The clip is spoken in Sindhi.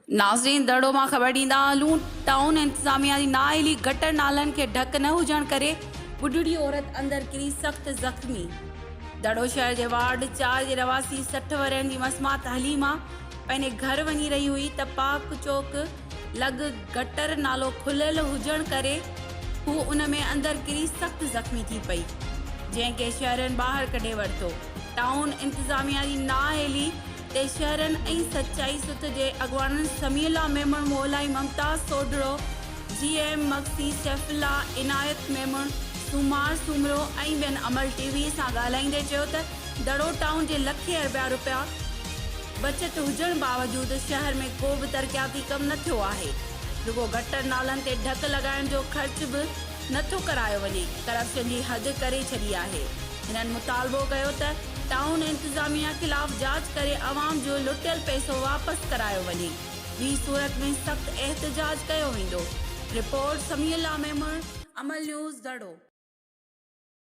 ناظرين دڙو مان خبر ڏيندا هلون ٽائون انتظاميا جي نااهلي گٽر نالن کي ڍڪ نه هجڻ ڪري ٻڍڙي عورت اندر ڪري سخت زخمي دڙو شهر جي وارڊ چار جي رهواسي 60 ورهين جي مسمات حليما پنهنجي گهر وڃي رهي هئي ته پاڪ چوڪ لڳ گٽر نالو کليل هجڻ ڪري هو ان ۾ اندر ڪري سخت زخمي ٿي پئي جنهن کي شهرين ٻاهر ڪڍي ورتو ٽائون انتظاميا جي نااهلي تي شهرن ۽ سچائي سٿ جي اڳواڻن سميع الله ميمڻ، مولائي ممتاز سوڍڙو، جي ايم مگسي، سيف الله، عنايت ميمڻ، سومار سومرو ۽ ٻين امل ٽي وي سان ڳالهائيندي چيو ته دڙو ٽائون جي لکين اربيا روپيا بچت هجڻ باوجود شهر ۾ ڪو به ترقياتي ڪم نه ٿيو آهي رڳو گٽر نالن تي ڍڪ لڳائڻ جو خرچ به نه ٿو ڪرايو وڃي ڪرپشن جي حد ڪري ڇڏي آهي. هنن مطالبو ڪيو ته ٽائون انتظاميا خلاف جاچ ڪري عوام جو لٽيل پئسو واپس ڪرايو وڃي، ٻي صورت ۾ سخت احتجاج ڪيو ويندو. رپورٽ، سميع الله ميمڻ، امل نيوز، دڙو.